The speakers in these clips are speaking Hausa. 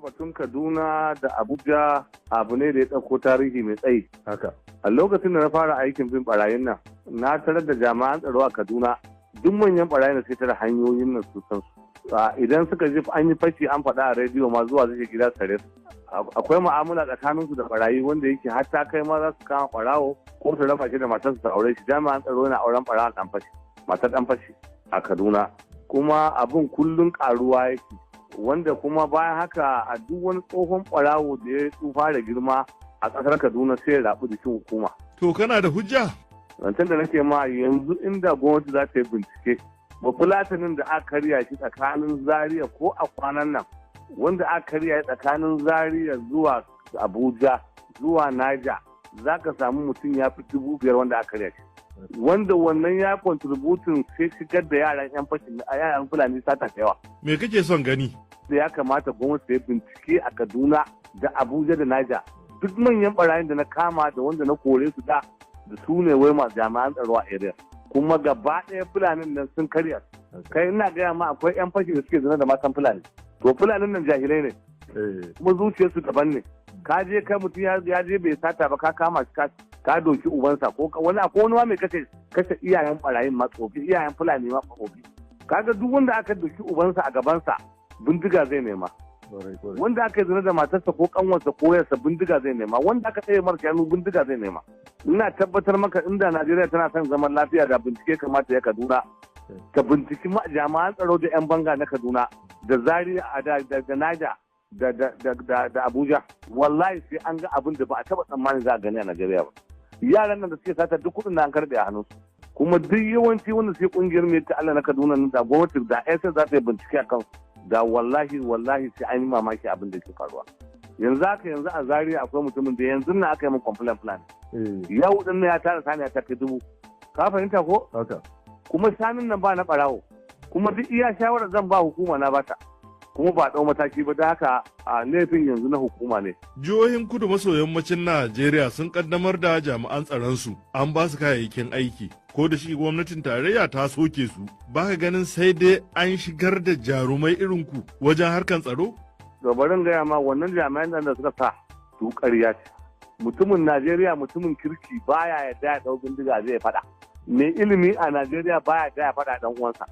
Batun Kaduna da Abuja abu ne da ya ɗauko tarihi mai tsayi. Haka. A lokacin da na fara aikin bin barayin nan, na tarar da jami'an tsaro a Kaduna duk manyan barayin da suke tare hanyoyin nan su san su. Idan suka ji an yi fashi an faɗa a rediyo ma zuwa suke gida sare su. Akwai mu'amala tsakanin su da barayi wanda yake har ta kai ma za su kama barawo ko su raba shi da matarsa su aure shi. Jami'an tsaro yana auren barawan ɗan fashi, matar ɗan fashi a Kaduna. Kuma abun kullum ƙaruwa yake. Wanda kuma bayan haka a duk wani tsohon ɓarawo da ya tsufa da girma a ƙasar Kaduna sai ya rabu jikin hukuma. To kana da hujja? Zancen da nake ma yanzu inda gwamnati za ta yi bincike, bafulatinin da aka karya shi tsakanin Zaria ko a kwanan nan, wanda aka karya shi tsakanin Zaria zuwa Abuja zuwa Niger, za ka samu mutum ya fi 5,000 wanda aka karya shi. Wanda wannan ya contributing sai shigar da yaran 'yan fashin a yaran Fulani sata da yawa. Me kake son gani? Da ya kamata gwamnati ta yi bincike a Kaduna da Abuja da Niger. Duk manyan barayin da na kama da wanda na kore su da su ne wai masu jami'an tsaro a area. Kuma gaba ɗaya Fulanin nan sun karya. Kai ina gaya ma akwai 'yan fashi da suke zina da matan Fulani. To Fulanin nan jahilai ne. Kuma zuciyarsu daban ne. Ka je kai mutum ya je bai sata ba ka kama shi ka doki ubansa ko wani akwai wani ma mai kashe kashe iyayen barayin ma tsofi iyayen Fulani ma tsofi. Kaga duk wanda aka doki ubansa a gabansa bindiga zai nema. Wanda aka zina da matarsa ko kanwarsa ko yarsa bindiga zai nema. Wanda aka tsaye mara shanu bindiga zai nema. Ina tabbatar maka inda Najeriya tana son zaman lafiya da bincike kamata ya Kaduna. Ta binciki jami'an tsaro da 'yan banga na Kaduna da Zaria da Niger da Abuja. Wallahi sai an ga abin da ba a taba tsammanin za a gani a Najeriya ba. Yaran nan da suke sata duk kuɗin da an karɓe a hannunsu. Kuma duk yawanci wanda sai kungiyar mai ta Allah na Kaduna nan da gwamnati da SS za ta yi bincike a kansu. Da wallahi wallahi sai an yi mamaki abin da ke faruwa. Yanzu haka yanzu a Zaria akwai mutumin da yanzu na aka yi min complaint plan. Yau din ya tara saniya ta kai 1,000. Ka fahimta ko? Haka. Kuma shanun nan ba na barawo. Kuma duk iya shawarar zan ba hukuma na bata. Kuma ba ɗau mataki ba da haka a laifin yanzu na hukuma ne. Jihohin kudu maso yammacin Najeriya sun kaddamar da jami'an tsaronsu an ba su kayayyakin aiki ko da shi gwamnatin tarayya ta soke su ba ka ganin sai dai an shigar da jarumai irin ku wajen harkan tsaro? To bari in gaya ma wannan jami'an da suka sa su ƙarya ce. Mutumin Najeriya mutumin kirki baya yarda ya ɗau bindiga zai faɗa. Mai ilimi a Najeriya baya yarda ya faɗa ɗan uwansa.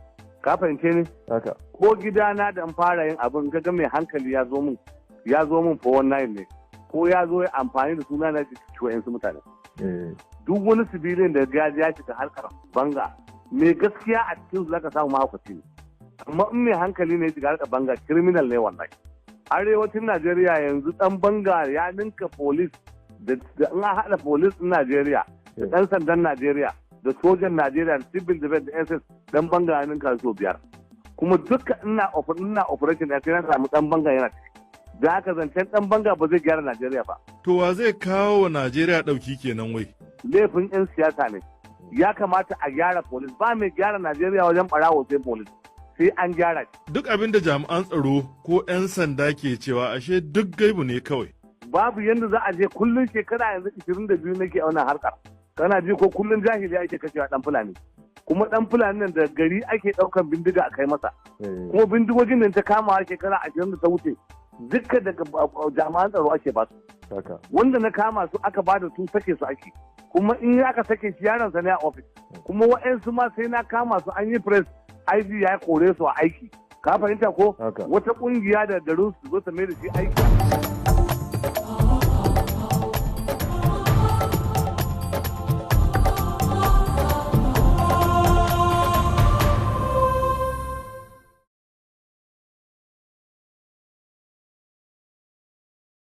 Ka fahimce ni? Haka. Ko gidana da in fara yin abin gaga mai hankali ya zo min ya zo min for 19 ne ko ya zo ya amfani da suna na ci wa'yansu mutane. Duk wani civilian da ya ya shiga harkar banga mai gaskiya a cikin su zaka samu mahaukaci ne. Amma in mai hankali ne ya shiga harkar banga criminal ne wallahi. Arewacin Najeriya yanzu dan banga ya ninka police da in an haɗa police ɗin Najeriya da ɗan sandan Najeriya da sojan Najeriya da civil defense da SS dan banga ya ninka so 5. Kuma duka ina operation da sai na samu dan banga yana ciki. Da haka zancen dan banga ba zai gyara Najeriya ba. To wa zai kawo wa Najeriya ɗauki kenan wai? Laifin 'yan siyasa ne. Ya kamata a gyara police. Ba mai gyara Najeriya wajen ɓarawo sai police. Sai an gyara shi. Duk abin da jami'an tsaro ko 'yan sanda ke cewa ashe duk gaibu ne kawai. Babu yanda za a je kullum shekara yanzu 22 nake a wannan harkar. Kana ji ko kullum jahili ake kashewa ɗan Fulani. Kuma ɗan Fulani nan da gari ake ɗaukan bindiga a kai masa. Kuma bindigogin nan ta kama shekara 20 da ta wuce dukkan daga jami'an tsaro ake ba su. Wanda na kama su aka ba da su sake su ake. Kuma in aka sake shi yaron sa ne a ofis. Kuma wa'yansu ma sai na kama su an yi press IG ya kore su a aiki. Ka fahimta ko? Wata kungiya da garin su zo ta mai da shi aiki.